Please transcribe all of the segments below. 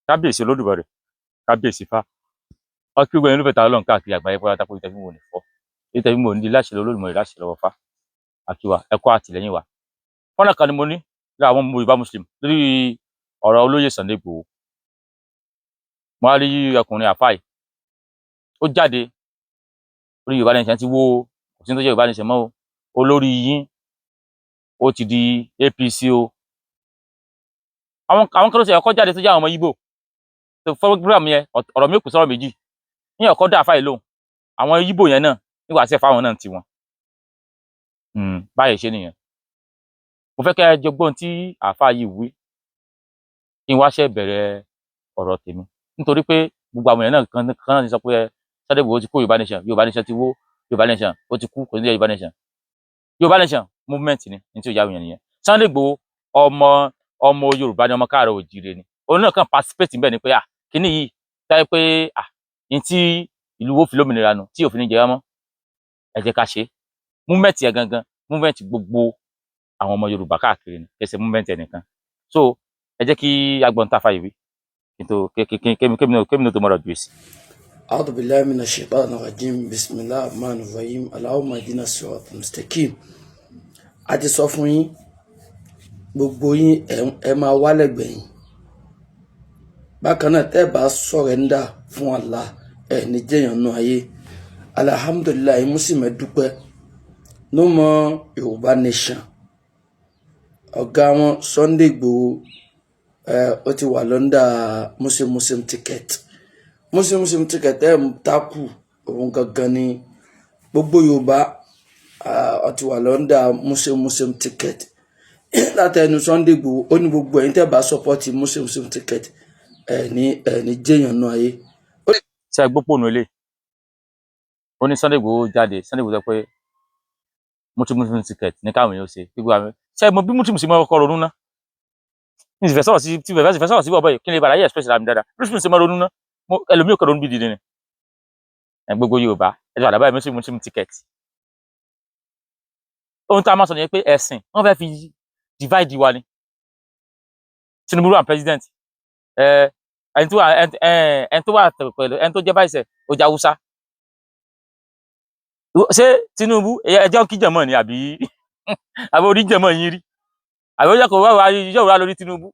Kábíyèsí Olódùmarè, kábíyèsí Ifá, ọkí gbogbo ẹni ló fẹ́ ta Ọlọ́run káàkiri àgbáyé pátá pé tẹ̀fí mo ní fọ́ èyí tẹ̀fí mo ní di láṣẹ Olódùmarè, láṣẹ lọ́wọ́ Ifá. Àkíwà ẹ̀kọ́ àtìlẹ́yìn wa. Fọ́nà kan ni mo ní lára àwọn ọmọ Yorùbá Muslim lórí ọ̀rọ̀ olóyè Sunday Igboho. Mo wá rí ọkùnrin àfáà yìí, ó jáde orí Yorùbá Nation ti wó, kò sí ní tó jẹ́ Yorùbá Nation mọ́ o, olórí yín ó ti di APC o. Àwọn kan ló ṣe ẹ̀kọ́ jáde tó jẹ́ àwọn ọmọ Ìgbò tó program yẹn. Ọ̀rọ̀ mi ò kù sọ̀rọ̀ méjì ní ọ̀kọ́ dá àfáà yìí lóhùn. Àwọn Ìgbò yẹn náà nígbà tí ẹ fáwọn náà ti wọn báyìí ṣe nìyẹn. Mo fẹ́ kẹ́ ẹ jọ gbọ́n tí àáfàá yìí wí kí n wá ṣe bẹ̀rẹ̀ ọ̀rọ̀ tèmi, nítorí pé gbogbo àwọn èèyàn náà kan kan náà ti sọ pé ẹ Sunday Igboho ti kó Yorùbá Nation, Yorùbá Nation ti wó, Yorùbá Nation ó ti kú, kò ní jẹ́ Yorùbá Nation. Yorùbá Nation movement ni ní tí ó yà wọ̀nyẹn nìyẹn. Sunday Igboho, ọmọ ọmọ Yorùbá ni, ọmọ káàárọ̀ òjìrè ni. Òun náà kàn participate níbẹ̀ ni pé à kíní yìí táyé pé à ní tí ìlú wo fi lómìnira nù tí òfin ní jẹ wá mọ́, ẹ jẹ́ ká ṣe movement yẹn gangan. Movement gbogbo àwọn ọmọ Yorùbá káàkiri ni, kì í ṣe movement ẹnìkan. So ẹ jẹ́ kí agbọ̀n tá a fàyè wí kí n tó kémi náà tó mọ̀rọ̀ ju èsì. أعوذ بالله من الشيطان الرجيم، بسم الله الرحمن الرحيم، اللهم اهدنا الصراط المستقيم. A ti sọ fún yín, gbogbo yín, ẹ máa wálẹ̀ gbẹ̀yìn. Bákan náà, tẹ́ ẹ bá surrender fún Allah, ẹ ní jẹ́yàn nù ayé. Alhamdulillahi, Muslim, ẹ dúpẹ́. No more Yorùbá Nation. Ọ̀gá wọn Sunday Igboho ẹ ó ti wà l'under Muslim Muslim ticket. Muslim Muslim ticket ẹ̀ ń takù òun gangan ni gbogbo Yorùbá ó ti wà l'under Muslim Muslim ticket látẹnu Sunday Igboho. Ó ní gbogbo ẹ̀yin tẹ́ bá support Muslim Muslim ticket, ẹ̀ ní jẹ́yàn nù ayé. Ṣe é gbópònú ilé ó ní Sunday Igboho jáde, Sunday Igboho sọ pé Muslim Muslim ticket ní káwọn èèyàn ṣe gbogbo àwọn. Ṣe mo bí Muslim sì máa kọ́ ronú ná ní ìfẹ́ sọ̀rọ̀ sí tí ìfẹ́ sọ̀rọ̀ sí bọ̀bọ̀ yìí kí ni ìbàdàn yẹ express ra mi dáadáa. Muslim sì máa ronú ná, ẹlòmíì ò kọ́ ronú bí dìde ni ẹ gbogbo Yorùbá ẹ jọ àdàbà Muslim Muslim ticket. Ohun tá a máa sọ nìyẹn pé ẹ̀sìn wọ́n fẹ́ fi divide wa ni. Tinubu wà president, ẹ ẹni tó wà, ẹni tó wà pẹ̀lú ẹni tó jẹ́ vice, ó jẹ́ Haúsá. Ṣé Tinubu ẹjọ́ kí jẹ̀mọ́ ni àbí oníjẹ̀mọ́ yín rí, àbí ó yẹ kó wá yóò wá lórí Tinubu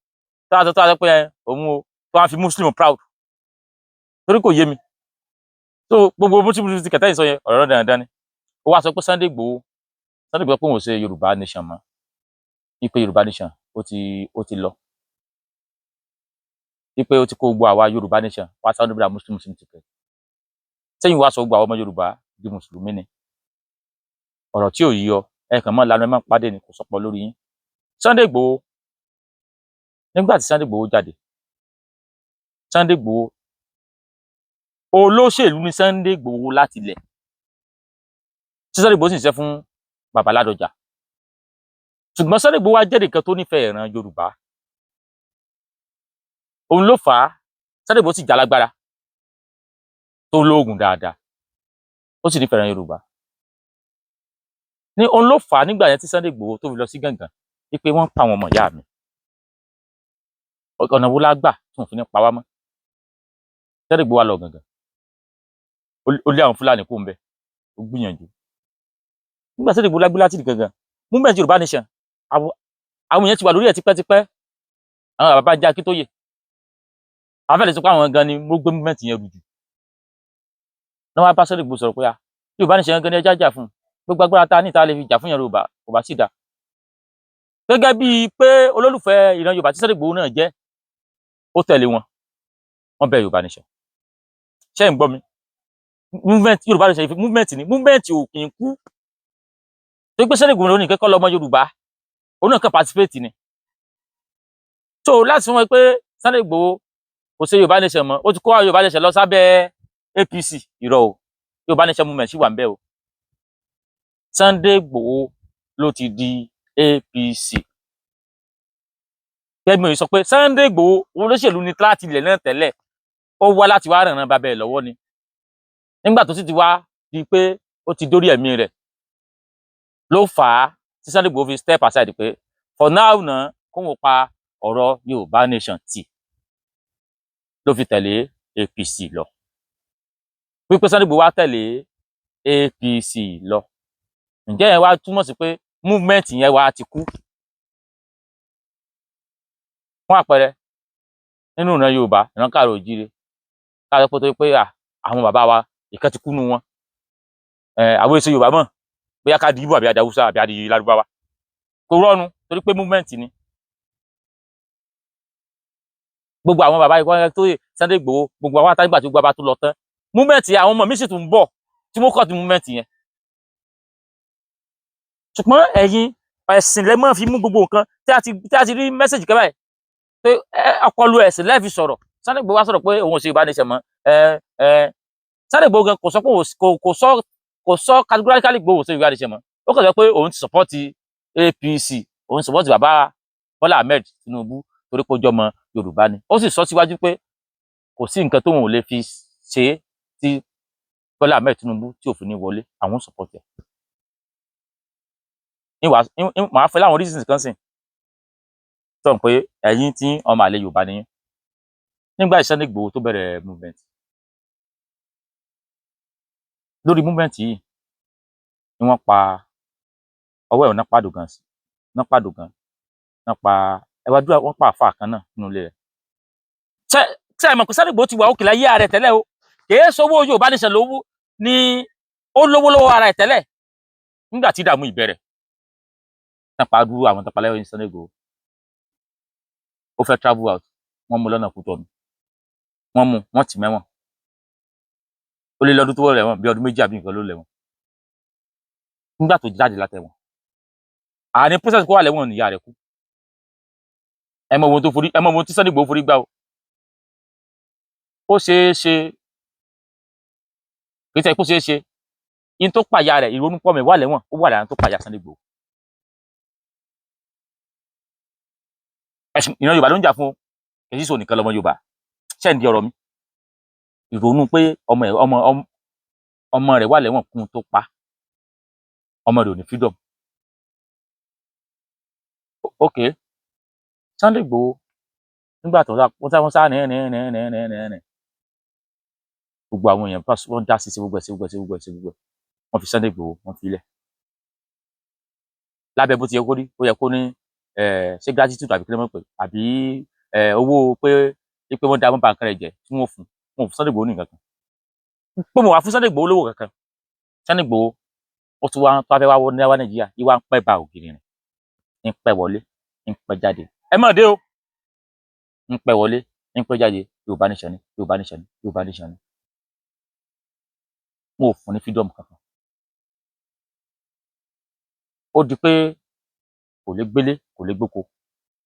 tó a sọ pé òun o tó wá fi Muslim proud, torí kò yé mi. So gbogbo Muslim Muslim ticket ẹ̀yìn sọ yẹn, ọ̀rọ̀ náà dandan ni. Ó wá sọ pé Sunday Igboho pé òun ò ṣe Yorùbá Nation mọ́, wípé Yorùbá Nation ó ti lọ, wípé ó ti kó gbogbo àwa Yorùbá Nation wá sáwọn níbi Muslim Muslim ticket sẹ́yìn, wá sọ gbogbo àwọn ọmọ Yorùbá di mùsùlùmí ni. Ọ̀rọ̀ tí ò yí ọ, ẹ kàn mọ́ lanu, ẹ má pàdé ni, kò sọpọ̀ lórí yín. Sunday Igboho, nígbà tí Sunday Igboho jáde, Sunday Igboho olóṣèlú ni Sunday Igboho láti ilẹ̀ tí Sunday Igboho sì ń ṣiṣẹ́ fún bàbá Ládọjà. Ṣùgbọ́n Sunday Igboho wá jẹ́ nìkan tó nífẹ̀ẹ́ ìran Yorùbá, òun ló fà á. Sunday Igboho sì jálágbára tó lóògùn dáadáa, ó sì nífẹ̀ẹ́ ìran Yorùbá ní òun ló fà á. Nígbà yẹn tí Sunday Igboho tó fi lọ sí Gàngàn wípé wọ́n pa àwọn ọmọ ìyá mi, ọ̀nà wo la gbà tí wọ́n fi ní pa wá mọ́? Sunday Igboho wá lọ Gàngàn, ó lé àwọn Fúlàní kó ń bẹ, ó gbìyànjú. Nígbà Sunday Igboho lágbé láti Gàngàn, movement Yorùbá Nation, àwọn èèyàn ti wà lórí ẹ̀ tipẹ́tipẹ́. Àwọn bàbá jẹ́ Akíntóyè, àwọn fẹ́ẹ́ lè sọ pé àwọn gan ni mo gbé movement yẹn rù jù náà. Wá bá Sunday Igboho sọ̀rọ̀ pé a Yorùbá Nation gan ni ẹjá jà fún gbogbo agbára tá a ní ìta lè fi jà fún Yorùbá, kò bá sì dá gẹ́gẹ́ bíi pé olólùfẹ́ ìran Yorùbá tí Sunday Igboho náà jẹ́, ó tẹ̀lé wọn, wọ́n bẹ̀ Yorùbá Nation. Ṣé ń gbọ́ mi? Movement Yorùbá Nation, movement ni, movement ò kì í kú. Tó gbé Sunday Igboho lónìí kẹ́kọ̀ọ́ lọ́mọ Yorùbá, òun náà kàn participate ni. So láti fún wọn pé Sunday Igboho kò ṣe Yorùbá Nation mọ́, ó ti kó àwọn Yorùbá Nation lọ sábẹ́ APC, irọ́ o. Yorùbá Nation movement sì wà ń bẹ̀ o. Sunday Igboho ló ti di APC. Gẹ́gẹ́ bí mo sọ pé Sunday Igboho olóṣèlú ni láti ilẹ̀ náà tẹ́lẹ̀, ó wá láti wá ràn bàbá ẹ̀ lọ́wọ́ ni. Nígbà tó sì ti wá di pé ó ti dórí ẹ̀mí rẹ̀ ló fà á tí Sunday Igboho fi step aside pé for now náà, kóun pa ọ̀rọ̀ Yorùbá Nation tì. Ló fi tẹ̀lé APC lọ. Wípé Sunday Igboho wá tẹ̀lé APC lọ, ǹjẹ́ yẹn wá túmọ̀ sí pé movement yẹn wá ti kú? Fún àpẹẹrẹ, nínú ìran Yorùbá, ìran káàrọ̀ òjíire, káàrọ̀ pé torí pé àwọn bàbá wa ìkan ti kú nù wọn, àwọn èso Yorùbá mọ̀ bóyá ká di Ìgbò àbí adi Haúsá àbí adi Lárúbáwá, kò rọrùn torí pé movement ni. Gbogbo àwọn bàbá ikọ̀ tó yẹ Sunday Igboho, gbogbo àwọn àtàgbà tí gbogbo àbá tó lọ tán, movement yẹn, àwọn ọmọ mi sì tún ń bọ̀ tí wọ́n kọ́ ti movement yẹn. Ṣùgbọ́n ẹ̀yin, ẹ̀sìn lẹ máa fi mú gbogbo nǹkan tí a ti rí message kan báyìí pé ọpọlọ ẹ̀sìn lẹ́ẹ̀fi sọ̀rọ̀. Sunday Igboho wá sọ̀rọ̀ pé òun ò ṣe Yorùbá nation mọ́. Ẹ ẹ Sunday Igboho gan kò sọ pé kò sọ categorically pé òun ò ṣe Yorùbá nation mọ́. Ó kàn sọ pé òun ti support APC, òun support bàbá Bọ́lá Ahmed Tinubu torí pé ó jọmọ Yorùbá ni. Ó sì sọ síwájú pé kò sí nǹkan tóun ò lè fi ṣe é tí Bọ́lá Ahmed Tinubu tí ò fi ní wọlé, àwọn support ẹ̀. Ìwà màá fẹ́ láwọn reasons kan sìn sọ pé ẹ̀yin tí ọmọ àlè Yorùbá ni yín. Nígbà tí Sunday Igboho tó bẹ̀rẹ̀ movement, lórí movement yìí ni wọ́n pa ọwọ́ ẹ̀ náà pàdó gan sí náà pàdó gan náà pa ẹwà dúrà, wọ́n pa àfa kan náà nínú ilé rẹ̀. Ṣé ẹ mọ̀ pé Sunday Igboho ti wà òkè láyé ààrẹ tẹ́lẹ̀ o? Kìí sowó Yorùbá nation lówó ni ó lówó lọ́wọ́ ara ẹ̀ tẹ́lẹ̀. Nígbà tí ìdààmú ìbẹ̀rẹ̀ tán pa dúró àwọn tán pa lẹ́yìn Sunday Igboho, ó fẹ́ travel out, wọ́n mú lọ́nà Kútọ̀nù, wọ́n mú, wọ́n tì mẹ́wọ̀n. Ó lé lọ́dún tó wọ̀ lẹ́wọ̀n, bí ọdún 2 àbí nǹkan ló lẹ́wọ̀n. Nígbà tó jáde látẹ̀wọ̀n, àní process kó wà lẹ́wọ̀n, níyà rẹ̀ kú. Ẹ mọ ohun tó forí, ẹ mọ ohun tí Sunday Igboho forí gbá o. Ó ṣeé ṣe, kì í ṣe kó ṣeé ṣe in tó pàyà rẹ̀, ìrònú pọ̀ mẹ́ wà lẹ́wọ̀n, ó wà lára tó pàyà Sunday Igboho. Ẹ̀sìn ìran Yorùbá ló ń jà fún o, kì í sọ nìkan lọmọ Yorùbá. Ṣé ń di ọ̀rọ̀ mi? Ìrònú pé ọmọ ẹ̀ ọmọ ọmọ rẹ̀ wà lẹ́wọ̀n kún un tó pa ọmọ rẹ̀, ò ní freedom. Ok, Sunday Igboho, nígbà tó wọ́n sá ní ní ní ní ní ní ní gbogbo àwọn èèyàn wọ́n dá sí sí gbogbo ẹ̀ sí gbogbo ẹ̀ sí gbogbo ẹ̀ sí gbogbo ẹ̀, wọ́n fi Sunday Igboho, wọ́n fi lẹ̀ lábẹ́ bó ti yẹ kó rí. Ó yẹ kó ní ṣé gratitude àbí kí ló mọ̀ pé àbí owó pé wọ́n dá wọn bá nǹkan rẹ̀ jẹ́ tí wọ́n fún wọn. Fún Sunday Igboho ní nǹkan kan pé mo wà fún Sunday Igboho lówó kankan. Sunday Igboho, ó tún wá tó wá fẹ́ wá wọ ní wá Nàìjíríà yìí, wá ń pẹ́ ba ògiri rìn, ń pẹ́ wọlé, ń pẹ́ jáde. Ẹ mọ̀ dé o, ń pẹ́ wọlé, ń pẹ́ jáde. Yorùbá nation ni, Yorùbá nation ni, Yorùbá nation ni. Wọn ò fún ní freedom kankan. Ó di pé kò lè gbélé, kò lè gbóko.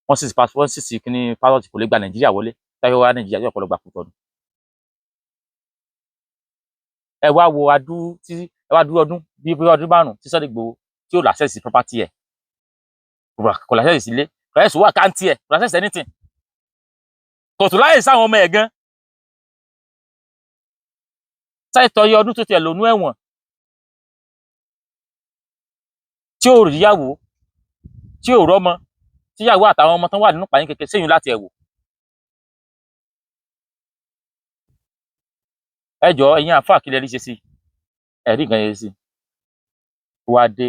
Wọ́n sì wọ́n sì sí kíní passport, kò lè gba Nàìjíríà wọlé. Táyọ̀ wá Nàìjíríà yóò kọ́ lọ gba Kútọ́nù. Ẹ wá wo adú tí ẹ wá dúró ọdún bíi bí ọdún 5 tí Sunday Igboho tí ó l'access sí property ẹ̀, kò l'access sílé, kò l'access owó account ẹ̀, kò l'access anything, kò tún láyè sáwọn ọmọ ẹ̀ gan. Sáì tọyọ ọdún tó tiẹ̀ lónú ẹ̀wọ̀n tí ò ríyàwó, tí ò rọ́mọ, tíyàwó àtàwọn ọmọ tán wà nínú pààyàn kékeré séyìn láti ẹ̀ wò. Ẹ jọ, ẹ̀yin àáfàá, kí lẹ rí ṣe sí ẹ? Rí nǹkan yẹn sí wá dé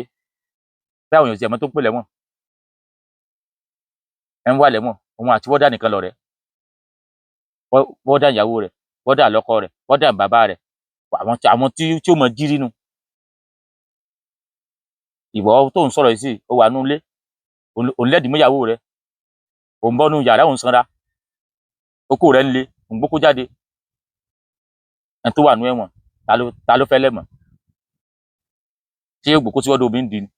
bí àwọn èèyàn ti ẹ̀mọ́ tó ń pè lẹ́wọ̀n, ẹ̀ ń wà lẹ́wọ̀n, òun àti wọ́dà nìkan lọ̀rẹ́. Wọ́dà ìyàwó rẹ̀, wọ́dà lọ́kọ rẹ̀, wọ́dà bàbá rẹ̀, àwọn tí ó mọ jírí nu. Ìwọ tó ń sọ̀rọ̀ yìí sí, ó wà nú ilé, òun lẹ́dìí mú ìyàwó rẹ̀, òun bọ́ nú yàrá, òun sanra, okó rẹ̀ ń le, òun gbókó jáde. Ẹni tó wà nú ẹ̀wọ̀n, ta ló fẹ́ lẹ̀mọ̀ tí yóò gbókó sí wọ́dọ̀ omi ń di ni?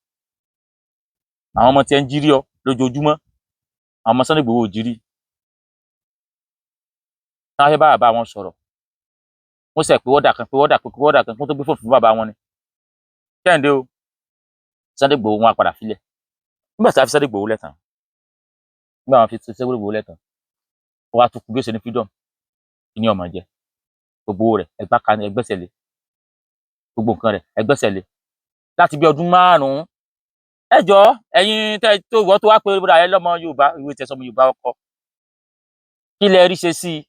Àwọn ọmọ tí ẹ ń jírí ọ lójoojúmọ́, àwọn ọmọ Sunday Igboho ò jírí. Táwọn fẹ́ bá bàbá wọn sọ̀rọ̀, wọ́n sì pé wọ́dà kan, pé wọ́dà kan, pé wọ́dà kan, kó tó gbé fóònù fún bàbá wọn ni. Kẹ́hìndé o, Sunday Igboho, wọn á padà filẹ̀. Nígbà tí a fi Sunday Igboho lẹ́tàn, nígbà wọn fi Sunday Igboho lẹ́tàn, ó wá tún kú bí ó ṣe ní freedom. Kí ni ọmọ jẹ? Gbogbo owó rẹ̀ ẹgbà kan, ẹgbẹ́sẹ̀ lé gbogbo nǹkan rẹ̀, ẹgbẹ́sẹ̀ lé láti bí ọdún 5. Ẹ jọ, ẹ̀yin tẹ́ tó ìwọ tó wá pé bọ́dà ẹ lọ́mọ Yorùbá, ìwé tẹ̀sán ọmọ Yorùbá ọkọ, kí lẹ rí ṣe sí i?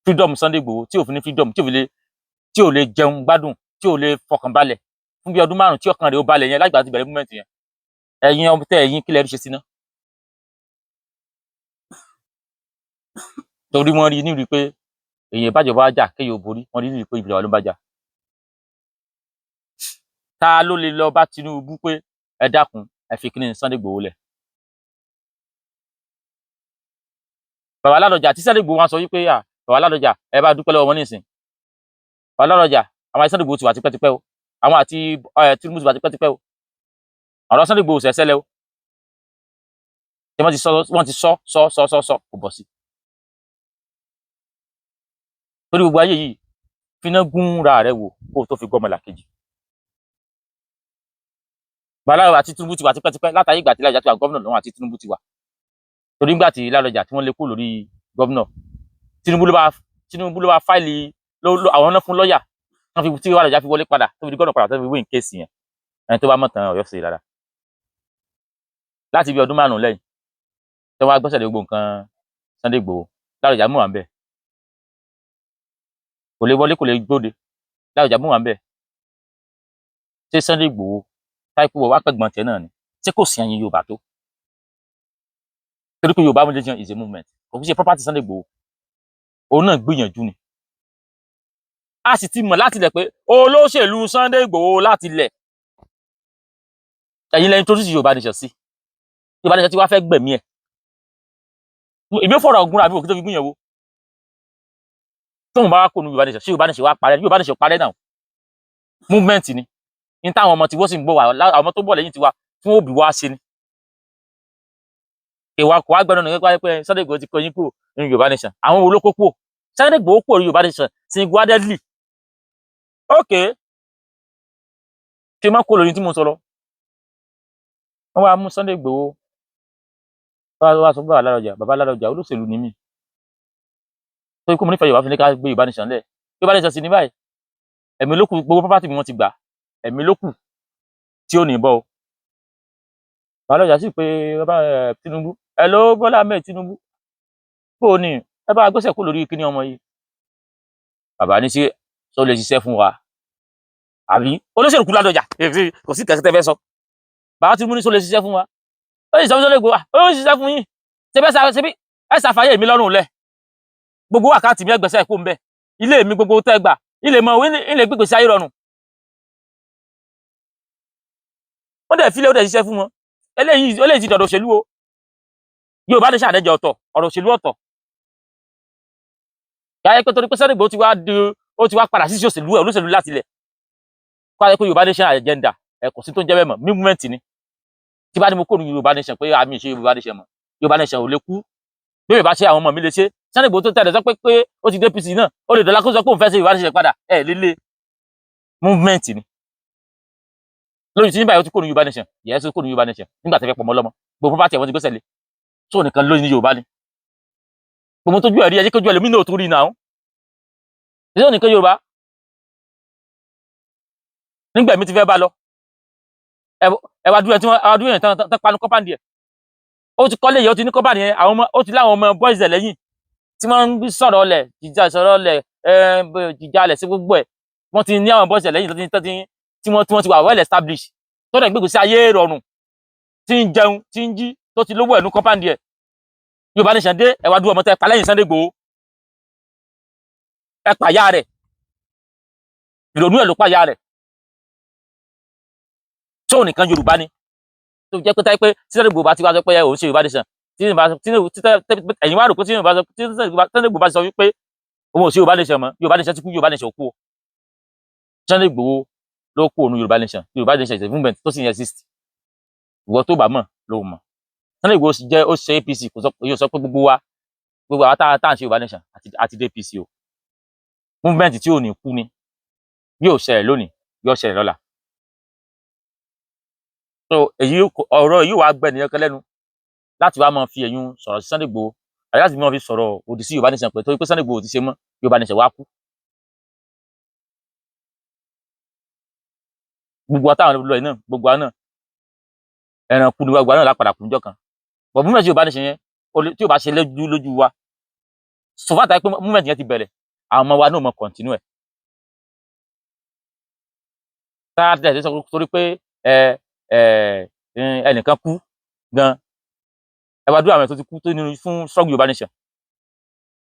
Freedom Sunday Igboho tí ò fi ní freedom, tí ò fi lè, tí ò lè jẹun gbádùn, tí ò lè fọkàn balẹ̀ fún bí ọdún 5 tí ọkàn rẹ̀ ó balẹ̀ yẹn lágbàá ti bẹ̀rẹ̀ movement yẹn. Ẹ̀yin ọmọ tẹ ẹ̀yin kílẹ̀ rí ṣe sí ná? Torí wọ́n rí nírí pé èyàn ìbàjọba jà kéèyàn ò borí, wọ́n rí nírí pé ìbílẹ̀ wa ló ń bá jà. Ta ló lè lọ bá Tinubu pé ẹ dákun, ẹ fi kíní Sunday Igboho lẹ̀? Bàbá Ládọjà tí Sunday Igboho wọn sọ wípé à bàbá Ládọjà, ẹ bá dúpẹ́ lọ́wọ́ wọn nísìn. Bàbá Ládọjà, àwọn Sunday Igboho ti wà tipẹ́tipẹ́ o, àwọn àti Tinubu ti wà tipẹ́tipẹ́ o. Ọ̀rọ̀ Sunday Igboho ṣẹ̀ṣẹ̀ lẹ o, tí wọ́n ti sọ, wọ́n ti sọ sọ sọ sọ sọ, kò bọ̀ sí. Torí gbogbo ayé yìí, finá gún ra rẹ wò kó o tó fi gbọ́mọ làkejì. Bàbá àti Tinubu ti wà tipẹ́tipẹ́ látàrí ìgbà tí Ládọjà ti wà gómìnà lọ́wọ́ àti Tinubu ti wà. Torí ìgbà tí Ládọjà tí wọ́n lé kúrò lórí gómìnà, Tinubu ló bá file ló àwọn náà fún lọ́ọ̀yà wọ́n fi tí Ládọjà fi wọlé padà, tó fi di gómìnà padà, tó fi win case yẹn. Ẹni tó bá mọ̀ tán Ọ̀yọ́ sí dáadáa. Láti bí ọdún 5 lẹ́yìn tí wọ́n á gbẹ́sẹ̀ lé gbogbo nǹkan Sunday Igboho, Ládọjà mú wà ń bẹ̀, kò lè wọlé, kò lè gbóde. Ládọjà mú wà ń bẹ̀. Ṣé Sunday Igboho táìpù wọ wá pẹ̀gbọ́n tiẹ̀ náà ni? Ṣé kò sí ẹyin Yorùbá tó? Torí pé Yorùbá nation is a movement, kò fi ṣe property Sunday Igboho. Òun náà gbìyànjú ni. A sì ti mọ̀ láti lẹ̀ pé olóṣèlú Sunday Igboho láti lẹ̀. Ẹ̀yin lẹ́yìn tó sì Yorùbá nation sí, Yorùbá nation tí wàá fẹ́ gbẹ̀mí ẹ̀. Èmi ò fọ̀rọ̀ ọ̀gùn àbí òkú tó fi gbìyànjú tóun bá wá kó nu Yorùbá nation. Ṣé Yorùbá nation wá parẹ́? Yorùbá nation parẹ́ náà, movement ni ní táwọn ọmọ tí wọ́n sì ń gbọ́ wà, àwọn ọmọ tó bọ̀ lẹ́yìn tiwa tí wọ́n ò bí wá ṣe ni. Ìwà kò wá gbẹnu nìkan pé Sunday Igboho ti kọ yín kúrò nínú Yorùbá nation. Àwọn wo ló kó kúrò? Sunday Igboho kúrò ní Yorùbá nation single-handedly. Ok, kí n má kó lórí tí mo sọ lọ. Wọ́n wá mú Sunday Igboho, wọ́n wá sọ fún bàbá Ládọjà. Bàbá Ládọjà, olóṣèlú ni mí, torí kó mo nífẹ̀ẹ́ Yorùbá fi ní ká gbé Yorùbá nation lẹ̀. Yorùbá nation sì ní báyìí, ẹ̀mí ló kù. Gbogbo property mi wọ́n ti gbà, ẹ̀mí ló kù tí ò ní bọ́ o. Bàbá Ládọjà sì pé bàbá Tinubu. Ẹ ló Bọ́lá Ahmed Tinubu, bó o ní ẹ bá gbèsè kú lórí kíní ọmọ yìí. Bàbá ní sí sọ lè ṣiṣẹ́ fún wa àbí olóṣèlú kú Ládọjà, kò sí kẹ̀kẹ́ fẹ́ sọ. Bàbá Tinubu ní sọ lè ṣiṣẹ́ fún wa. Ó sì sọ fún Sunday Igboho, ó sì ṣiṣẹ́ fún yín. Ṣe bẹ́ẹ̀ ṣe bí ẹ ṣàfàyè mi lọ́rùn lẹ̀, gbogbo wákàtí mi ẹgbẹ̀sẹ̀ kó ń bẹ ilé mi, gbogbo tẹ́ gbà ilé mọ ilé gbégbèsè sí ayé rọrùn. Wọ́n dẹ̀ fílẹ̀, ó dẹ̀ ṣiṣẹ́ fún wọn. Eléyìí ti dọ̀dọ̀ òṣèlú o. Yorùbá ní sàdẹ́jọ ọ̀tọ̀, ọ̀rọ̀ òṣèlú ọ̀tọ̀. Yàrá pé torí pé Sunday Igboho ti wá di, ó ti wá padà sí òṣèlú ẹ̀, olóṣèlú láti ilẹ̀ kó ayé pé Yorùbá nation agenda ẹ̀ kò sí tó ń jẹ́ bẹ́ẹ̀ mọ́. Movement ni. Tí bá ní mo kó ní Yorùbá nation pé àmì ìṣe Yorùbá nation mọ́, Yorùbá nation ò lè kú. Bí Yorùbá ṣe, àwọn ọmọ mi lè ṣe. Sunday Igboho tó tẹ̀lé sọ pé ó ti dé APC náà, ó lè dọ̀la kó sọ pé òun fẹ́ ṣe Yorùbá nation padà ẹ̀ líle. Movement ni. Lórí tí nígbà yóò ti kó ní Yorùbá nation yẹ́n tó kó ní Yorùbá nation nígbà tẹ́fẹ́ pọ̀mọ́ lọ́mọ, gbogbo property ẹ̀ wọ́n ti gbẹ́sẹ̀ lé. Tó nìkan lóyún ní Yorùbá ni gbogbo tójú ẹ̀rí ẹ̀jẹ̀ kójú ẹlòmínú ò tún rí náà. Ṣé nìkan Yorùbá nígbà mi ti fẹ́ bá lọ? Ẹ wá dúró ẹ tí wọ́n wá dúró yẹn tán panu compound ẹ̀. Ó ti kọ́lé yẹn, ó ti ní compound yẹn, àwọn ọmọ ó ti láwọn ọmọ boys ẹ̀ lẹ́yìn tí wọ́n ń sọ̀rọ̀ ọlẹ̀ jíjà, sọ̀rọ̀ ọlẹ̀ jíjà lẹ̀ sí gbogbo ẹ̀. Wọ́n ti ní àwọn boys ẹ̀ lẹ́yìn tí wọ́n ti wà well established, tó dẹ̀ gbégbé sí ayé rọrùn, tí ń jẹun, tí ń jí, tó ti lówó ẹ̀nu compound ẹ̀. Yorùbá nation dé, ẹ wá dúró ọmọ tẹ pa lẹ́yìn Sunday Igboho. Ẹ pàyà rẹ̀, ìrònú ẹ̀ ló pàyà rẹ̀. Tóun nìkan Yorùbá ni tó jẹ́ pé táyé pé tí Sunday Igboho bá ti wá sọ pé òun ṣe Yorùbá nation, tí ẹ̀yin wá rò pé tí Sunday Igboho bá ti sọ wípé òun ò ṣe Yorùbá nation mọ́, Yorùbá nation ti kú? Yorùbá nation kú o. Sunday Igboho ló kú òun. Yorùbá nation, Yorùbá nation is a movement tó sì ń exist. Ìwọ tó bá mọ̀ ló mọ̀. Sunday Igboho jẹ́ ó ṣe APC, kò sọ, yóò sọ pé gbogbo wa, gbogbo àwọn tá à ń ṣe Yorùbá nation àti dé APC o. Movement tí ò ní kú ni. Yóò ṣẹlẹ̀ lónìí, yóò ṣẹlẹ̀ lọ́la. So èyí ọ̀rọ̀ yìí wàá gbẹ nìyẹn kan lẹ́nu láti wá máa fi ẹ̀yún sọ̀rọ̀ sí Sunday Igboho àti láti máa fi sọ̀rọ̀ òdì sí Yorùbá nation pé torí pé Sunday Igboho ti ṣe mọ́, Yorùbá nation wá kú. Gbogbo wa táwọn lọ yìí náà, gbogbo wa náà ẹran kú ni wa, gbogbo wa náà lápadà kú níjọ́ kan. Bọ̀ movement Yorùbá nation yẹn tí ò bá ṣe lójú lójú wa. Sọ fún àtàwọn pé movement yẹn ti bẹ̀rẹ̀, àwọn ọmọ wa náà mọ continue ẹ̀. Tá a tẹ̀ sọ torí pé ẹ ẹ ẹnìkan kú gan, ẹ wá dúró àwọn tó ti kú tó nínú fún struggle Yorùbá nation.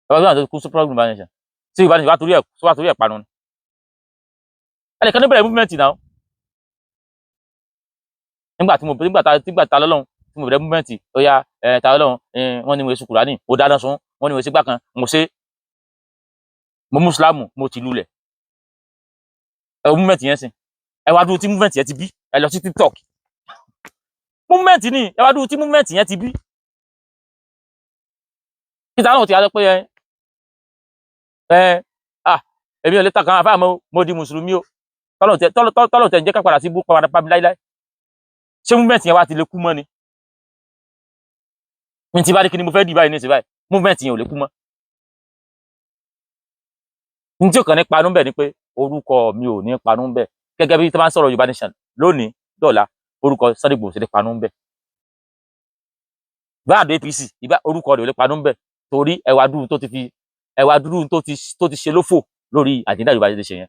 Ẹ wá dúró àwọn tó ti kú fún struggle Yorùbá nation tí Yorùbá nation wá torí ẹ̀ parun ni. Ẹnìkan ní bẹ̀rẹ̀ movement náà nígbà tí mo nígbà tá lọ́lọ́run tí mo bẹ̀rẹ̀ movement. Ó yá, ẹ ta lọ́lọ́run. Wọ́n ní mo ṣe Kùránì, mo dáná sun. Wọ́n ní mo ṣe gbá kan, mo ṣe mo mùsùlámù, mo ti lulẹ̀. Ẹ wo movement yẹn sìn, ẹ wá dúró tí movement yẹn ti bí. Ẹ lọ sí TikTok, movement ni. Ẹ wá dúró tí movement yẹn ti bí. Peter náà ti wá sọ pé ẹ ah, èmi ò lè ta kan àfáà mọ́, mo di mùsùlùmí o. Tọ́lọ̀ tẹ ń jẹ́ ká padà sí ibú padà pa mi láíláí. Ṣé movement yẹn wá ti lè kú mọ́ ni? Mi ti bá rí kí ni mo fẹ́ dì báyìí ní ìsìn báyìí, movement yẹn ò lè kú mọ́. Ní tí ò kàn ní panú bẹ̀ ni pé orúkọ mi ò ní panú bẹ̀. Gẹ́gẹ́ bí tí wọ́n bá ń sọ̀rọ̀ Yorùbá nation lónìí dọ̀la, orúkọ Sunday Igboho sì lè panú bẹ̀. Bá àdó APC ìbá, orúkọ rẹ̀ ò lè panú bẹ̀, torí ẹwà dúró tó ti fi, ẹwà dúró tó ti ṣe lófò lórí agenda Yorùbá nation yẹn.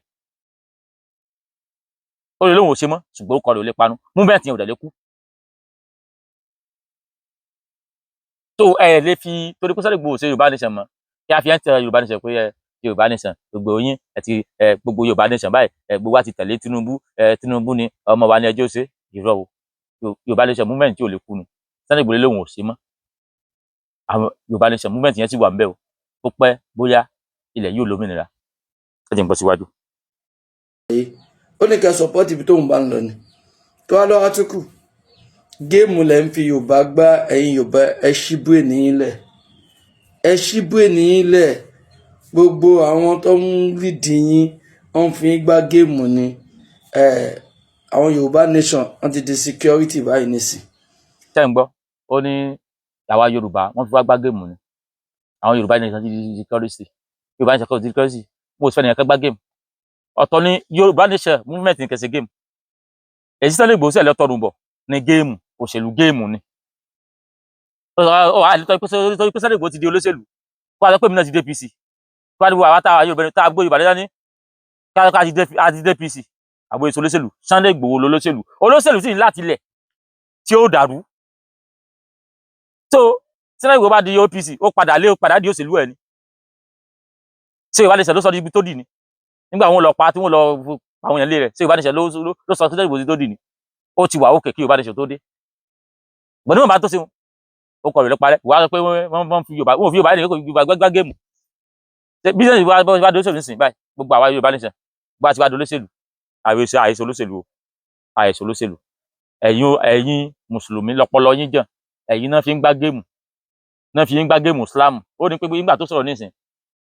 Ó lè lóun ò ṣe mọ́, ṣùgbọ́n orúkọ rẹ̀ ò lè panú, movement yẹn ò dẹ̀ lè kú. Tó ẹ lè fi torí pé Sunday Igboho ṣe Yorùbá nation mọ́, kí a fi ẹ̀ ń tẹ Yorùbá nation pé ẹ Yorùbá nation, gbogbo yín ẹ ti ẹ gbogbo Yorùbá nation báyìí, ẹ gbogbo wa ti tẹ̀lé Tinubu. Ẹ Tinubu ni ọmọ wa ní ẹjọ́ ṣe. Irọ́ o. Yorùbá nation movement tí ò lè kú ni. Sunday Igboho lóun ò ṣe mọ́, àwọn Yorùbá nation movement yẹn sì wà ńbẹ̀ o. Ó pẹ́ bóyá, ilẹ̀ yóò lómìnira. Ẹ jẹ́ n bọ́ síwájú. Ó ní kẹ́ support ibi tóun bá ń lọ ni tó wá lọ́wọ́ tó kù. Game lẹ́ ń fi Yorùbá gbá. Ẹ̀yin Yorùbá, ẹ ṣíbú ènìyàn lẹ̀, ẹ ṣíbú ènìyàn lẹ̀. Gbogbo àwọn tó ń lídìí yín, wọ́n fi ń gbá game ni. Àwọn Yorùbá nation, wọ́n ti di security báyìí nísìn. Ṣé ń gbọ́? Ó ní àwa Yorùbá, wọ́n fi wá gbá game ni. Àwọn Yorùbá nation ti di security. Yorùbá nation ti di security. Mo sì fẹ́ nìyẹn ká gbá game. Ọ̀tọ̀ ni Yorùbá nation movement ní kẹsẹ̀ game. Èyí Sunday Igboho sẹ̀lẹ̀ tọrùn bọ̀ ní game òṣèlú, game ni. Ó wà nítorí pé Sunday Igboho ti di olóṣèlú, kó wá sọ pé èmi náà ti dé APC, kó wá ní àwa táwa Yorùbá tá a gbé Yorùbá dání ká a ti dé APC. Àbò èso olóṣèlú, Sunday Igboho lolóṣèlú. Olóṣèlú sì ní láti ilẹ̀ tí ó dàrú tó. Sunday Igboho bá di OPC, ó padà lé, ó padà di òṣèlú ẹ̀ ni. Ṣé Yorùbá nation ló sọ di ibi tó dì ní nígbà wọn lọ pa tí wọn lọ àwọn èèyàn lé rẹ̀? Ṣé Yorùbá nation ló sọ Sunday Igboho tó dì ní? Ó ti wà òkè kí Yorùbá nation tó dé. Gbọ̀dọ̀ níwọ̀n bá tó ṣe wọn, ó kọ̀ rẹ̀ ló parẹ́. Wàá sọ pé wọ́n fi Yorùbá, wọ́n fi Yorùbá nìkan Yorùbá gbá game. Business wa bá dolóṣèlú nísìnyí báyìí, gbogbo àwa Yorùbá nation bá ti wá dolóṣèlú, àìsè àìsè olóṣèlú o, àìsè olóṣèlú. Ẹ̀yin mùsùlùmí lọ́pọlọ yín jàn, ẹ̀yin náà fi ń gbá game, náà fi ń gbá game Islam. Ó ní pé nígbà tó sọ̀rọ̀ nísìn,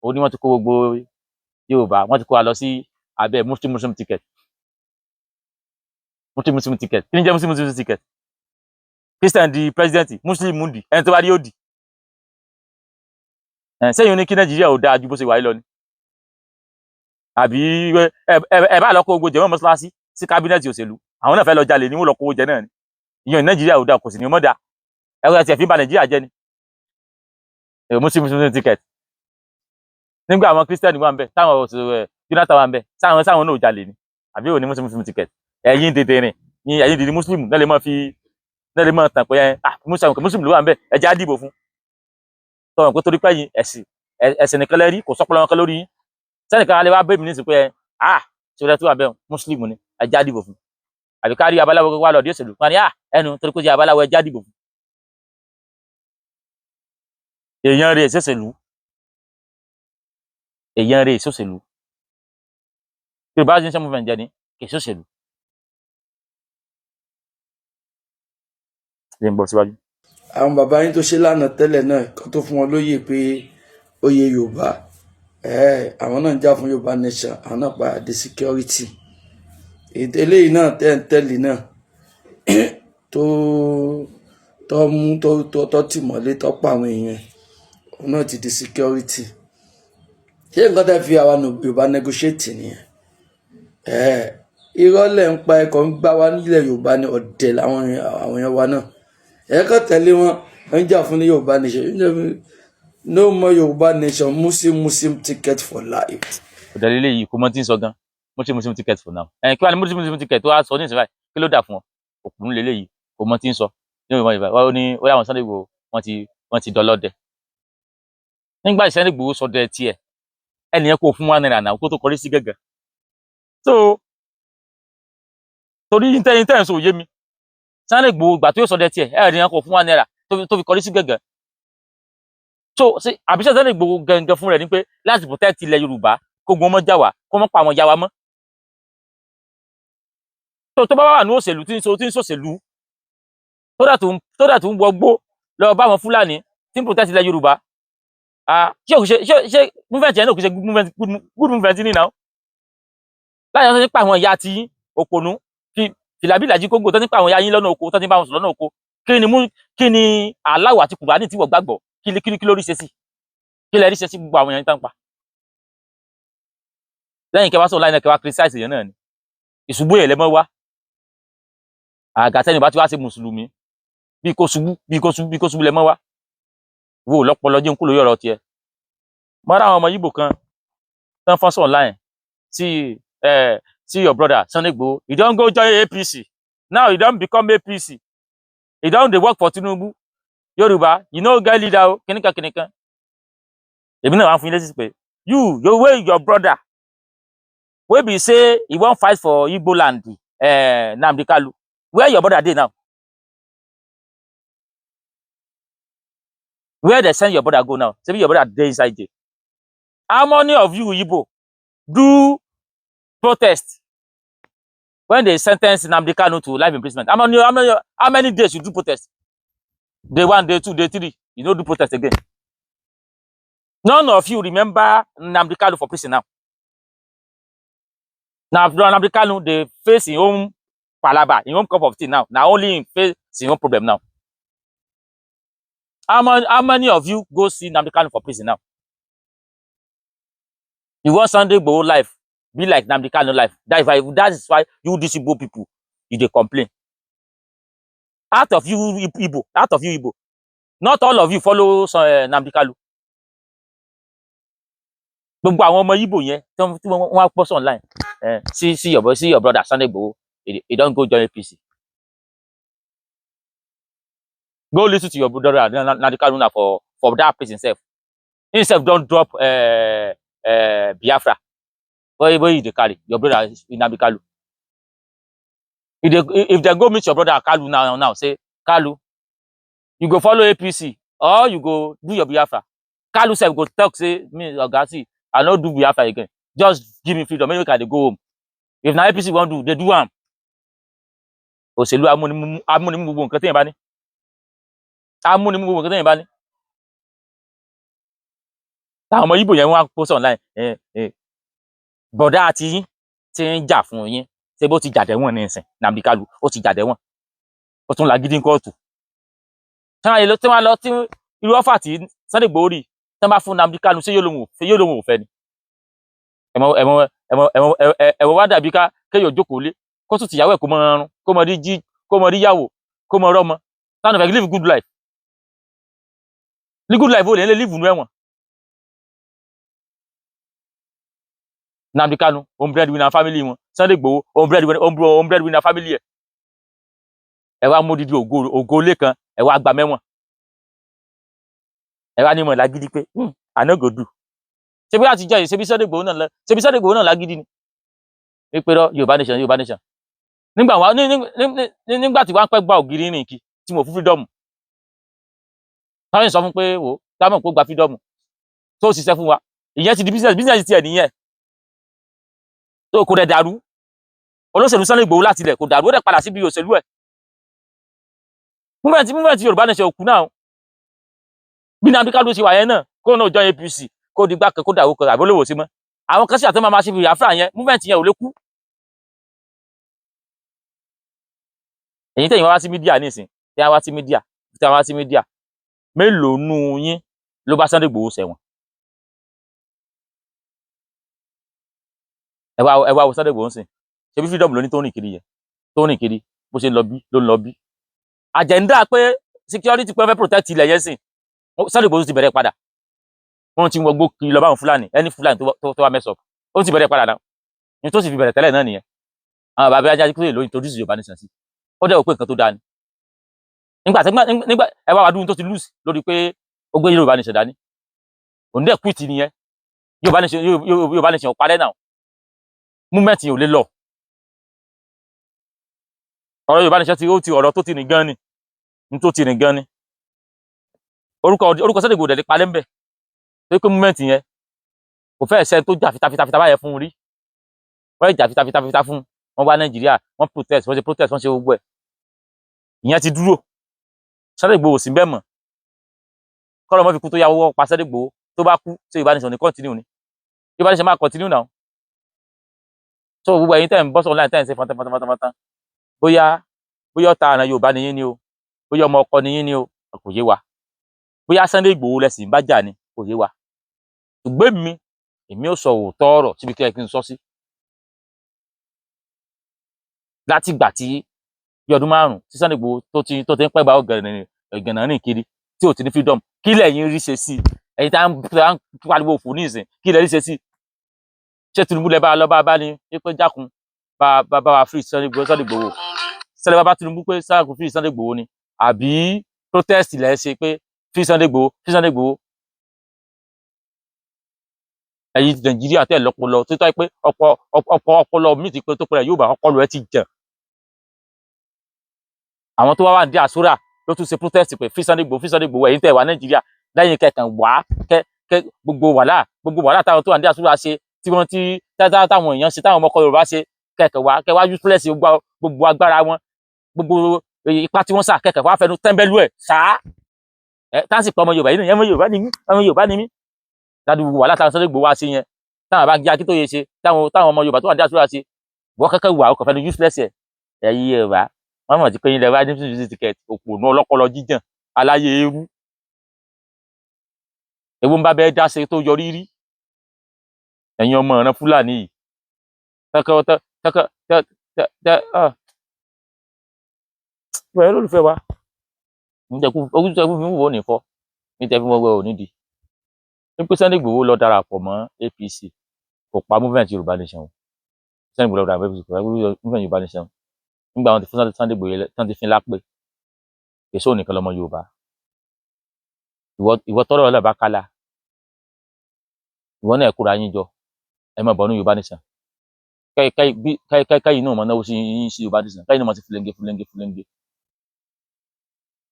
ó ní wọ́n ti kó gbogbo Yorùbá, wọ́n ti kó wa lọ sí abẹ́ Muslim Muslim ticket, Muslim Muslim ticket. Kí ni jẹ́ Muslim Muslim ticket? Christian di president, Muslim di ẹni tó bá rí yóò di ẹ sẹ́yìn. Ní kí Nàìjíríà ò dáa ju bó ṣe wà yìí lọ ni, àbí ẹ bá lọ kó gbogbo jẹmọ́ mọ́ṣáláṣí sí cabinet òṣèlú, àwọn náà fẹ́ lọ jalè ní, wọ́n lọ kówó jẹ náà ni. Ìyẹn Nàìjíríà ò dáa, kò sì ní mọ́ dáa. Ẹ ẹ tiẹ̀ fi ń ba Nàìjíríà jẹ́ ni Muslim Muslim ticket. Nígbà àwọn Christian wà ń bẹ, táwọn ẹ Jonathan wà ń bẹ, sáwọn náà ò jalè ni, àbí òní Muslim Muslim ticket? Ẹ̀yin dèdè rìn ní, ẹ̀yin dèdè Muslim náà lè máa fi náà lè máa tàn pé ẹ ah, Muslim Muslim ló wà ń bẹ, ẹ jẹ́ á dìbò fún tọ̀wọ̀n pé torí pé ẹ̀yin ẹ̀sìn nìkan lẹ́rí, kò sọ́pọ̀lọ́ wọn kan lórí yín. Sẹ́nìkan alẹ́ wá bẹ́ẹ̀ mi nísìnyí pé ẹ ah, ṣòro tó wà bẹ́ẹ̀, Muslim ni, ẹ jẹ́ á dìbò fún. Àbí kárí abaláwo wà lọ́ọ̀dí òṣèlú wọn ni ah, ẹnu torí pé ó jẹ́ abaláwo, ẹ jẹ́ á dìbò fún. Èèyàn rẹ̀ ṣòṣèlú, èèyàn rẹ̀ ṣòṣèlú. Yorùbá nation movement jẹ́ ni kì í ṣòṣèlú. Ṣe ń bọ̀ síwájú. Àwọn bàbá yín tó ṣe lánàá tẹ́lẹ̀ náà kan tó fún wọn lóyè pé oyè Yorùbá, àwọn náà ń jà fún Yorùbá nation, àwọn náà padà dé security. Eléyìí náà tẹ́ ń tẹ́lẹ̀ náà tó tó mú tó tó tó tì mọ́lé, tó pa àwọn èèyàn, òun náà ti di security. Ṣé nǹkan tẹ́ fi àwa Yorùbá negotiate nìyẹn? Irọ́ lẹ̀ ń pa, ẹ̀kọ́ ń gbá wa nílẹ̀ Yorùbá ní ọ̀dẹ̀ làwọn àwọn èèyàn wa náà. Ẹ̀ kàn tẹ̀lé wọn, ń jà fún ní Yorùbá nation. No more Yorùbá nation, Muslim Muslim ticket for life. Ọ̀dẹ̀ lélẹ́yìí kò mọ tí ń sọ gan. Muslim Muslim ticket for now. Ẹ̀ kí wàá ní Muslim Muslim ticket tó wá sọ ní ìsìn báyìí? Kí ló dà fún ọ? Òkùnrin lélẹ́yìí, kò mọ tí ń sọ ní ìwọ̀n ìbá. Ó ní ó yà wọn Sunday Igboho, wọ́n ti dọlọ́dẹ nígbà tí Sunday Igboho sọdẹ tiẹ̀. Ẹnìyẹn kò fún ₦1 náà kó tó kọrí sí gẹ́gẹ́. So torí tẹ́yìn sọ òye mi, Sunday Igboho ìgbà tó yóò sọdẹ tiẹ̀, ẹnìyẹn kò fún ₦1 tó fi kọrí sí gẹ́gẹ́. So ṣe àbíṣe Sunday Igboho gẹ́gẹ́ fún rẹ̀ ni pé láti protect ilẹ̀ Yorùbá, kó gun ọmọ jà wá, kó mọ́ pa àwọn ìyá wa mọ́. Tó bá wà ní òṣèlú tí ń so tí ń ṣòṣèlú, tó dà tó ń wọgbó lọ bá àwọn Fúlàní tí ń protect ilẹ̀ Yorùbá, ah, ṣé òkè ṣe movement yẹn náà kò ṣe good movement, good movement ní náà láyé wọn nípa àwọn ìyá tí òpònú fi fìlàbílàjì Kóńgò tó nípa àwọn ìyá yín lọ́nà oko, tó ní bá wọn sùn lọ́nà oko. Kí ni mú kí ni aláwọ̀ àti Kùránì tí wọ́n gbàgbọ́? Kí ló rí ṣe sí? Kí lẹ rí ṣe sí gbogbo àwọn èèyàn tán pa lẹ́yìn kẹwàá sọ̀rọ̀ láyìn náà, kẹwàá criticize èèyàn náà ni ìṣubú yẹn lẹ́mọ́ wá. Àgàtẹ́ni bá ti wá sí mùsùlùmí, bí kò ṣubú, bí kò ṣubú, bí kò ṣubú lẹ́mọ́ wá wo lọ́pọlọ jẹun kú lórí ọ̀rọ̀ tiẹ̀. Mọ́ra àwọn ọmọ Yíbò kan tán fọ́n sọ̀ online sí ẹ̀. See your brother Sunday Igboho, he don go join APC now, he don become APC, he don dey work for Tinubu. Yorùbá, you no get leader o. Kìnìkan kìnìkan. Èmi náà wá fún yín lésì pé you your wey your brother wey be say he wan fight for Igbo land, Nnamdi Kalu, where your brother dey now? Where they send your brother go now? Ṣebí your brother dey inside jail. How many of you Igbo do protest when they sentence Nnamdi Kanu to life imprisonment? How many days you do protest? Day one, day two, day three, you no do protest again. None of you remember Nnamdi Kanu for prison now. Now Nnamdi Kanu dey face him own palava, him own cup of tea now. Na only him face him own problem now. How many of you go see Nnamdi Kanu for prison now? You want Sunday Igboho life be like Nnamdi Kanu life. That is why you dis Igbo people, you dey complain. Out of you Igbo, out of you Igbo, not all of you follow Nnamdi Kanu. Gbogbo àwọn ọmọ Igbo yẹn tí wọ́n wá post online, see your boy, see your brother Sunday Igboho, he don go join APC. Go listen to your brother Nnamdi Kanu now for that prison sef. Him sef don drop Biafra wey you dey carry. Your brother Nnamdi Kanu, if dem go meet your brother Kalu now now, say, "Kalu, you go follow APC or you go do your Biafra?" Kalu sef go talk say, "Me, oga, see, I no do Biafra again. Just give me freedom make I dey go home. If na APC wan do, dey do am." Òṣèlú amúnimú amúnimú gbogbo nǹkan téèyàn bá ní, amúnimú gbogbo nǹkan téèyàn bá ní. Táwọn ọmọ Ìgbò yẹn wọ́n á post online, bọ̀dá àti yín tí ń jà fún yín, ṣé bó ti jàdẹ̀wọ̀n ní ìsìn? Nnamdi Kanu ó ti jàdẹ̀wọ̀n, ó tún lagídí ní kóòtù. Tí wọ́n lọ tí irú ọ́fà tí Sunday Igboho rí, tí wọ́n bá fún Nnamdi Kanu, ṣé yóò lóun ò fẹ́ ni? Ẹ̀mọ ẹ̀mọ ẹ̀mọ ẹ̀mọ ẹ̀wọ̀n wá dàbí ká kéèyàn jókòó lé, kó tún tìyàwó ẹ̀, kó mọ ọrùn, kó mọ rí jí, kó mọ rí yàwó, kó mọ rọ́mọ táwọn fẹ́ live good life. Live good life, ó lè live nú ẹ̀wọ̀n. Nnamdi Kanu òun breadwinner family wọn. Sunday Igboho òun breadwinner family ẹ̀. Ẹ wá mú dídí ògo ògo ilé kan, ẹ wá gba mẹ́wọ̀n, ẹ wá ní mọ̀ lágídí pé, I no go do." Ṣebí láti jẹ́ yìí, ṣebí Sunday Igboho náà lágídí ni wípé rọ Yorùbá nation, Yorùbá nation. Nígbà wá ní ní ní nígbà tí wọ́n pẹ́ gba ògiri rìn kí tí mo fún freedom, táwọn yìí sọ fún pé wò táwọn kò gba freedom tó ṣiṣẹ́ fún wa, ìyẹn ti di business, business tiẹ̀ nìyẹn tó kò dẹ̀ dàrú. Olóṣèlú Sunday Igboho láti ilẹ̀ kò dàrú, ó dẹ̀ padà síbi òṣèlú ẹ̀. Movement Yorùbá nation òkú náà. Bí Nnamdi Kanu ṣe wà yẹn náà, kó náà join APC, kó di gbá kan, kó dàwó kan àbí olówó sí mọ́. Àwọn kan sì àtọ́ máa ma ṣe Biafra yẹn, movement yẹn ò lè kú. Èyí tẹ̀yìn wá sí media nísìn, tẹ̀yìn wá sí media, mélòó nù yín ló bá Sunday Igboho ṣẹ̀wọ̀n? Ẹ wá wo Sunday Igboho ń sìn. Ṣebí freedom ló ní tó ń rìn kiri yẹn, tó ń rìn kiri, bó ṣe ń lọ bí ló ń lọ bí. Agenda pé security, pé wọ́n fẹ́ protect ilẹ̀ yẹn sìn, Sunday Igboho ti bẹ̀rẹ̀ padà. Wọ́n ti ń wọgbó kiri lọ báwọn Fúlàní, ẹni Fúlàní tó wá mess up, ó ti bẹ̀rẹ̀ padà náà ní tó sì fi bẹ̀rẹ̀ tẹ́lẹ̀ náà nìyẹn. Àwọn bàbá ajá kúrò lóyún introduce Yorùbá nation sí, ó dẹ̀ wò pé nǹkan tó dáa ni. Nígbà tí nígbà ẹ wá wá dúró tó ti lose lórí pé ó gbé Yorùbá nation dání, òun dẹ̀ quit nìyẹn. Yorùbá nation, Yorùbá nation ò parẹ́ náà, movement yẹn ò lè lọ. Ọ̀rọ̀ Yorùbá nation ti ó ti ọ̀rọ̀ tó ti rìn gan ni, ní tó ti rìn gan ni. Orúkọ Sunday Igboho dẹ̀ lè parẹ́ ń bẹ̀ torí pé movement yẹn kò fẹ́ ṣẹ́ tó jà fitafita báyẹn fún un rí. Wọ́n jà fitafita fún wọn wá Nàìjíríà, wọ́n protest, wọ́n ṣe protest, wọ́n ṣe gbogbo ẹ̀. Ìyẹn ti dúró. Sunday Igboho sí bẹ́ẹ̀ mọ̀. Kọ́lọ́ mọ́ fi kú tó yá wọ́ pa Sunday Igboho. Tó bá kú, ṣé Yorùbá nation ní continue ni? Yorùbá nation máa continue now. So gbogbo ẹ̀yin tẹ́ ń bọ́ sọ̀rọ̀ láì tẹ́ ń ṣe fọ́ntán fọ́ntán fọ́ntán fọ́ntán, bóyá ọ̀tá àrùn Yorùbá ni yín ni o, bóyá ọmọ ọkọ ni yín ni o, kò yé wa. Bóyá Sunday Igboho lẹ̀sìn bá jà ni, kò yé wa. Ṣùgbọ́n èmi ò sọ òótọ́ ọ̀rọ̀ síbi tó yẹ kí n sọ sí. Láti ìgbà tí bí ọdún 5 tí Sunday Igboho tó ti ń pẹ́ gba ọ̀gànà rìn kiri tí ò ti ní freedom, kí lẹ̀yin rí ṣe sí? Ẹ̀yin tá ń pariwo òfò ní ìsìn, kí lẹ rí ṣe sí? Ṣé Tinubu lẹ bá lọ bá ní pé jákun bá wa free Sunday Igboho? Sunday Igboho sẹlẹ bá Tinubu pé sáà free Sunday Igboho ni, àbí protest lẹ ṣe pé free Sunday Igboho, free Sunday Igboho? Ẹ̀yin Nàìjíríà tẹ̀ lọ́pọlọ tó tọ́ pé ọ̀pọ̀ ọ̀pọ̀ ọpọlọ mi ti pé tó pẹ̀lẹ́ yóò bá ọpọlọ ẹ ti jàn. Àwọn tó wá wà ní diaspora ló tún ṣe protest pé free Sunday Igboho, free Sunday Igboho. Ẹ̀yin tẹ̀ wá Nàìjíríà lẹ́yìn kẹkàn wá kẹ kẹ gbogbo wàhálà táwọn tó wà ní diaspora ṣe, tí wọ́n ti táwọn èèyàn ṣe, táwọn ọmọkọ Yorùbá ṣe, kẹkàn wá kẹ wá useless gbogbo agbára wọn, gbogbo ipa tí wọ́n sà, kẹkàn wá fẹnu tẹ́ńbẹ́lú ẹ̀ sáá ẹ táǹsì pé ọmọ Yorùbá yìí nìyẹn, ọmọ Yorùbá ni mí, ọmọ Yorùbá ni mí. Ládùúgbò wàhálà táwọn Sunday Igboho wá sí yẹn, táwọn bá gé Akíntóye ṣe, táwọn ọmọ Yorùbá tó wà ní diaspora ṣe, wọ́n kẹ́kẹ́ wà ọkọ̀ fẹ́ni useless ẹ̀. Ẹ̀yin Yorùbá, wọ́n mọ̀ tí pé yín lẹ wá ní fífi ticket. Òpònú ọlọ́pọlọ jíjàn aláyé eérú, ewu ń bá bẹ́ẹ̀ dá ṣe tó yọrí rí. Ẹ̀yin ọmọ ìran Fúlàní yìí tẹ́kẹ́ tẹ́kẹ́ tẹ́ tẹ́ tẹ́ ah pẹ̀lú olólùfẹ́ wa níjẹ̀kú ojú tẹ́ fún mi wò ní fọ́ ní tẹ́ fún wọ́wọ́ ò nídìí wípé Sunday Igboho lọ darapọ̀ mọ́ APC, kò pa movement Yorùbá nation o. Sunday Igboho lọ darapọ̀ mọ́ APC, kò pa movement Yorùbá nation. Nígbà wọn ti fún Sunday Igboho tán ti fín lápè, èso nìkan lọmọ Yorùbá. Ìwọ tọrọ ọlọ́ọ̀ bá kálá, ìwọ náà kóra yín jọ, ẹ má bọ̀ ní Yorùbá nation. Kẹ́yìn náà mọ̀ náwó sí yín sí Yorùbá nation, kẹ́yìn náà mọ̀ sí fúlẹ́ńgé fúlẹ́ńgé fúlẹ́ńgé.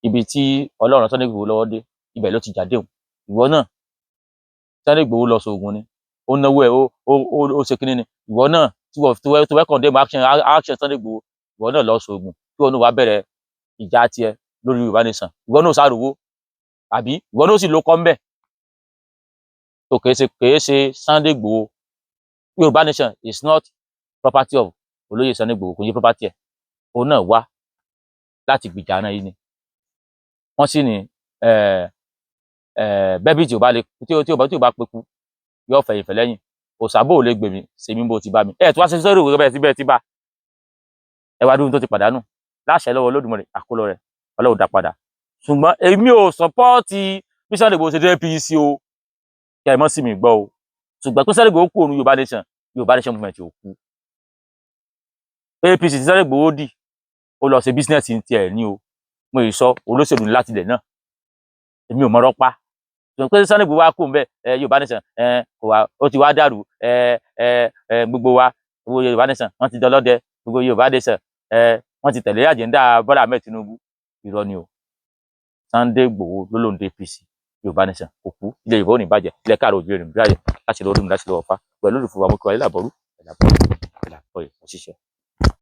Ibi tí Ọlọ́run Sunday Igboho lọ́wọ́ dé, ibẹ̀ ló ti jáde òun. Ìwọ náà, Sunday Igboho lọ sóògùn ni, ó náwó ẹ̀, ó ṣe kínní ni. Ìwọ náà tí wọ́n tó wẹ́ condemn action Sunday Igboho, ìwọ náà lọ sóògùn tí wọ́n náà wá bẹ̀rẹ̀ ìjà tiẹ̀ lórí Yorùbá nation. Ìwọ náà sáròwó, àbí ìwọ náà sì ló kọ́ ńbẹ̀ tó kìí ṣe Sunday Igboho. Yorùbá nation is not property of olóyè Sunday Igboho, kò ní property ẹ̀. Òun náà wá láti gbìjà náà yìí ni. Wọ́n sì ní bẹ́bí tí ò bá lè tí ò bá peku yóò fẹ̀yìn fẹ̀ lẹ́yìn. Òṣàbò ò lè gbèmí sèmi bó ti bá mi ẹ̀ tí wá ṣe sọ́rọ̀ ìwé bẹ́ẹ̀ tí bẹ́ẹ̀ tí bá ẹ wá dúró tó ti pàdánù láṣẹ lọ́wọ́ Olódùmarè, àkólọ rẹ̀ Ọlọ́run dá padà. Ṣùgbọ́n èmi ò support bí Sunday Igboho ṣe dé APC o, kí ẹ mọ́ sí mi gbọ́ o. Ṣùgbọ́n pé Sunday Igboho kú òun, Yorùbá nation, Yorùbá nation movement ò kú. APC tí Sunday Igboho dì, ó lọ ṣe business ní tiẹ̀ ní o. Mo yìí sọ olóṣèlú ní láti ilẹ̀ náà, èmi ò mọ̀rọ̀ pa. Ṣùgbọ́n pé Sunday Igboho wá kú òun bẹ́ẹ̀, ẹ Yorùbá nation ẹ kò wá, ó ti wá dàrú. Ẹ ẹ ẹ gbogbo wa, gbogbo Yorùbá nation, wọ́n ti dọlọ́dẹ. Gbogbo Yorùbá nation, ẹ wọ́n ti tẹ̀lé agenda Bọ́lá Ahmed Tinubu. Irọ́ ni o. Sunday Igboho ló lóun dé APC, Yorùbá nation kò kú. Ilẹ̀ Yorùbá ò ní bàjẹ́, ilẹ̀ káàró òjò rìn bíráyè láti lọ́ọ́ rí mi láti lọ́wọ́ fa pẹ̀lú olùfowópamọ́ kí wàá làbọ̀rú ẹ̀làbọ̀ ẹ̀làbọ̀ ẹ̀ òṣìṣẹ́.